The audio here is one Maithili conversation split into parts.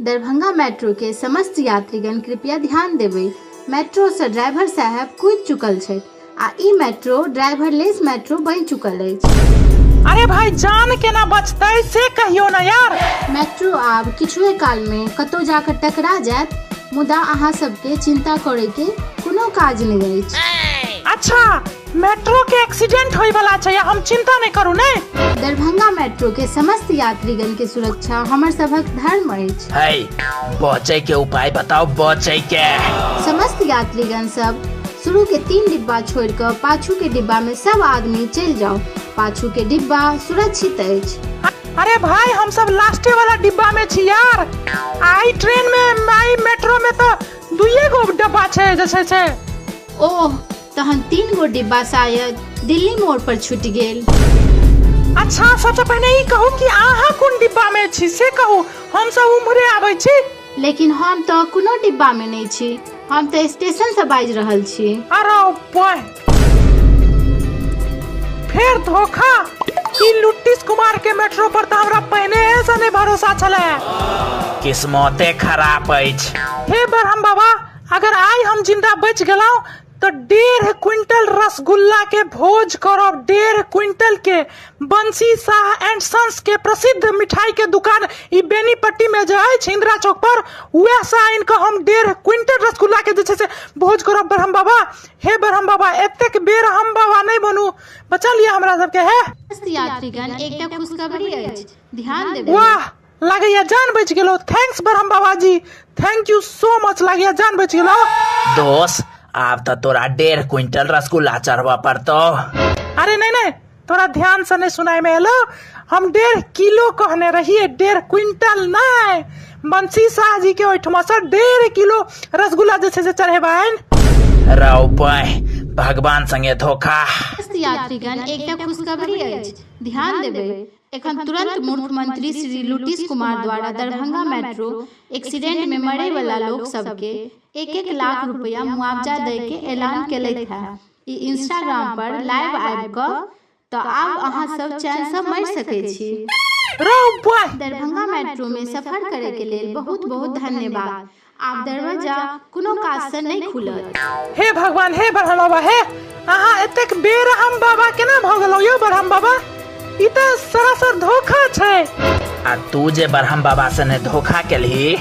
दरभंगा मेट्रो के समस्त यात्रीगण कृपया ध्यान देबै। मेट्रो से ड्राइवर साहब कूदि चुकल छथि आ ई मेट्रो ड्राइवरलेस मेट्रो बनि चुकल अछि। अरे भाई जान केना बचतै से कहियो ना यार। मेट्रो आब किछुए काल में कतौ जाकर टकरा जायत, मुदा अहाँ सबके चिंता करे के कोनो काज नहीं अछि। अच्छा मेट्रो के एक्सीडेंट होय वाला छै, हम चिंता नहीं करू ने। दरभंगा मेट्रो के समस्त यात्रीगण के सुरक्षा हमर सभक धर्म अछि। है बचे के उपाय बताओ, बचे के। समस्त यात्रीगण सब शुरू के 3 डिब्बा छोड़ के पाछू के डिब्बा में सब आदमी चल जाओ, पाछू के डिब्बा सुरक्षित अछि। अरे भाई हम सब लास्टे वाला डिब्बा में छी यार। आई ट्रेन में आई मेट्रो में तो 2 गो डिब्बा छै जैसे छै। ओह तहन 3 गो डिब्बा शायद दिल्ली मोड़ पर छूट गेल। अच्छा सबसे पहले ई कहू कि अहाँ कोन डिब्बा में छी से कहू, हम सब उम्हरे आबै छी। लेकिन हम तो कोनो डिब्बा में नहीं छी, हम तो स्टेशन से बाजि रहल छी। अरे बॉय फिर धोखा, ई लुट्टिस कुमार के मेट्रो पर तो हमरा पहले से नहीं भरोसा छले। किस्मते खराब अछि। हे ब्रह्म बाबा अगर आई हम जिंदा बच गेलौं तो 1.5 क्विंटल रसगुल्ला के भोज करब, 1.5 क्विंटल के। बंसी शाह एंड सन्स के प्रसिद्ध मिठाई के दुकान ई बेनीपट्टी में जे अछि इंदिरा चौक पर, वएह से आनि कऽ हम 1.5 क्विंटल रसगुल्ला के जे छै से भोज करब। ब्रह्म बाबा हे ब्रह्म बाबा एतेक बेर हम बाबा नहीं बनू, बचा लिअ हमरा सबके। हे यात्रीगण एकटा खुशखबरी अछि, ध्यान देबै। वाह लागैया जान बचि गेलो। Thanks ब्रह्म बाबा जी, thank you so much, लागैया जान बचि गेलो। दोस्त आब तो तोरा 1.5 क्विंटल रसगुल्ला चढ़बा पड़तो। अरे नहीं नहीं तोरा ध्यान से नहीं सुनाई में एलो, हम 1.5 किलो कहने रहिए, 1.5 क्विंटल नहीं। बंसी शाह जी के ओहिठमा से 1.5 किलो रसगुल्ला जे छै से चढ़ेबनि। रौ पाय भगवान संगे धोखा। यात्रीगण एकटा खुशखबरी अछि, ध्यान देबै। एखन तुरंत मुख्यमंत्री श्री लुटिस कुमार द्वारा दरभंगा मेट्रो एक्सीडेंट में मरे वाला लोग सबके 1-1 लाख रुपया मुआवजा दे के ऐलान केलथि है। ई इंस्टाग्राम पर लाइव आबि कऽ तो आब अहाँ सब चैन से मरि सकै छी। दरभंगा मेट्रो में सफर करे के लेल बहुत बहुत धन्यवाद। आब दरवाजा कोनो काज से नहीं खुलत। हे भगवान हे ब्रह्म बाबा हे, अहाँ एतेक बेर हम बाबा केना भऽ गेलौं यौ ब्रह्म बाबा, ई तऽ सरासर धोखा छै। आ तू जे ब्रह्म बाबा से ने धोखा केलही,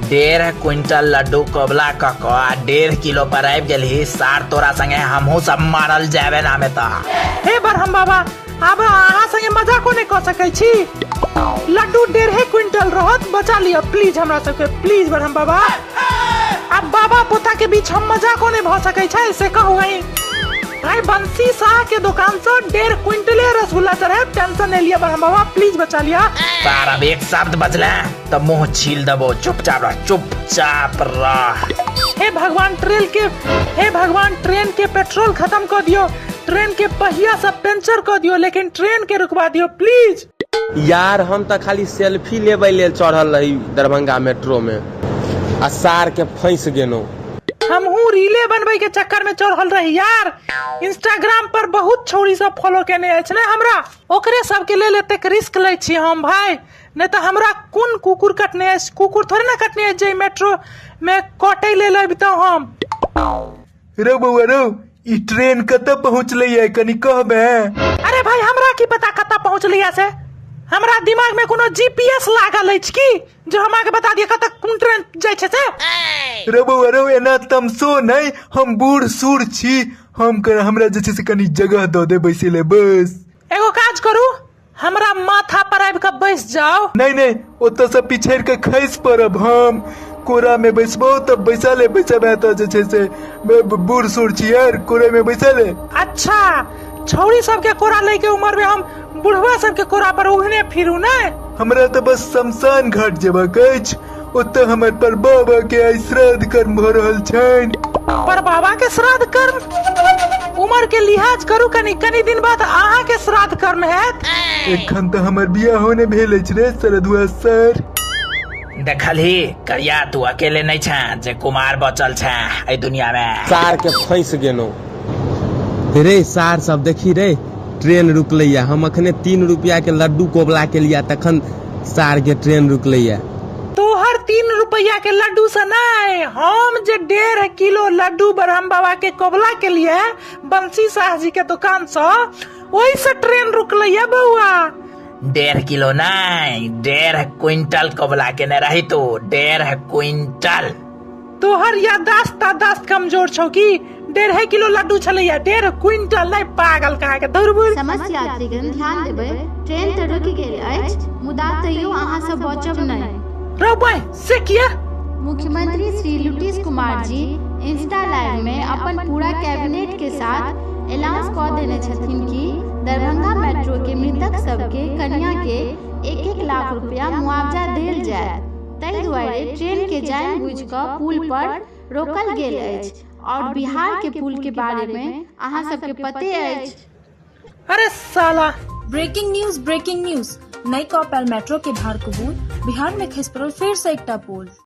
1.5 क्विंटल लड्डू कबला कऽ कऽ आ 1.5 किलो पर आबि गेलही, सार तोरा संगे हमहूँ सब मारल जाबे ना में तऽ। हे ब्रह्म बाबा आब अहाँ संगे मजाको नहीं कऽ सकै छी, लड्डू 1.5 क्विंटल रहत, बचा लिअ प्लीज हमरा सबके, प्लीज ब्रह्म बाबा। आब बाबा पोता के बीच हम मजाको नहीं भऽ सकै छै से कहू। भाई बंसी शाह के दुकान से 1.5 क्विंटले रसगुल्ला चढ़े, टेंशन नहीं लिया ब्रह्म बाबा प्लीज बचा लिया। सार अब एक शब्द बजले तो मुंह छील देबो, चुपचाप रह चुपचाप रह। हे भगवान ट्रेन के, हे भगवान ट्रेन के पेट्रोल खत्म कर दियो, ट्रेन के पहिया सब पंचर कर दियो, लेकिन ट्रेन के रुकवा दियो प्लीज। यार हम तो खाली सेल्फी लेबै लेल चढ़ल रही दरभंगा मेट्रो में आ सार के फंस गेलहुँ। हमहू रीले बनबै के चक्कर में चढ़ल रही यार, इंस्टाग्राम पर बहुत छौरी सब फॉलो केने अछि ने हमरा, ओकरे सबके लेल एतेक रिस्क लै छी हम भाई, नहीं तऽ हमरा कोन कुकुर कटने अछि, कुकुर थोड़े ना कटने अछि जे मेट्रो में कटै लेल अबितहुँ हम। रौ बौआ रौ, ई ट्रेन कतऽ पहुँचलै है कनि कहबे? अरे भाई हमरा की पता कतऽ पहुँचलै से, हमरा दिमाग में कोनो जीपीएस लागल अछि की जो हम आगे बता दिया कतऽ कोन ट्रेन जाइ छै से। रौ बौआ रौ एना तमसो नहीं, हम बूढ़ सूढ़ छी, हम हमरा जे छै से कनि जगह दऽ दे बैसै ले बस। एगो काज करू हमरा माथा पर आबि कऽ बैस जाओ। नहीं नहीं ओतऽ से पिछड़ के खसि पड़ब हम, कोरा में बैसबो तब बैसा ले, बैसबे तऽ जे छै से बूढ़ सूढ़ छी यार, कोरा में बैसा ले। अच्छा छौरी सबके कोरा लै के उम्र में हम बुढ़वा सबके कोरा पर उघने फिरू ने। हमरा तऽ बस शमशान घाट जेबाक अछि, ओतऽ हमर पर बाबा के आइ श्राद्ध कर्म भऽ रहल छनि। पर बाबा के श्राद्ध कर्म? उम्र के लिहाज करू कनि, कनि दिन बाद अहाँ के श्राद्ध कर्म हैत। एखन तऽ हमर बियाहो नहि भेल अछि रे सरधुआ सर। देखलही करिया तू अकेले नहीं छे जे कुमार बचल छे एहि दुनिया में। सार के फंस गेलहुँ रे सार सब, देखी रे ट्रेन रुकलैया, हम अखने 3 रुपया के लड्डू कोबला के लिया तखन सार के ट्रेन रुकलैया। तोहर 3 3 रुपैया के लड्डू से नहीं, हम जे 1.5 किलो लड्डू ब्रह्म बाबा के कबला के लिए बंसी शाह जी के दुकान से, ओहि से ट्रेन रुकलै है बउआ। 1.5 किलो नहीं, 1.5 क्विंटल कबला केने रही तू, 1.5 क्विंटल। तोहर याददाश्त तादाश्त कमजोर छौ की? 1.5 किलो लड्डू छलैया, 1.5 क्विंटल नहीं, पागल कहाँ के दौड़बुड़। समस्त यात्रीगण ध्यान देबै, ट्रेन तऽ रुकि गेल अछि मुदा तैयो अहाँ सब बचब नहि। रौ से किया? मुख्यमंत्री श्री लुटीश कुमार जी इंस्टा लाइव में अपन पूरा कैबिनेट के साथ अनाउंस कऽ देने छथिन कि दरभंगा मेट्रो के मृतक सबके कन्या के 1-1 लाख रुपया मुआवजा देल जायत। ताहि दुआरे ट्रेन के जानि बुझि कऽ पुल पर रोकल गेल अछि। और बिहार के पुल के बारे में अहाँ सबके पते अछि। अरे साला। ब्रेकिंग न्यूज, ब्रेकिंग न्यूज, नई कॉपल मेट्रो के भार कबूल, बिहार में खसि पड़ल फेर से एकटा पुल।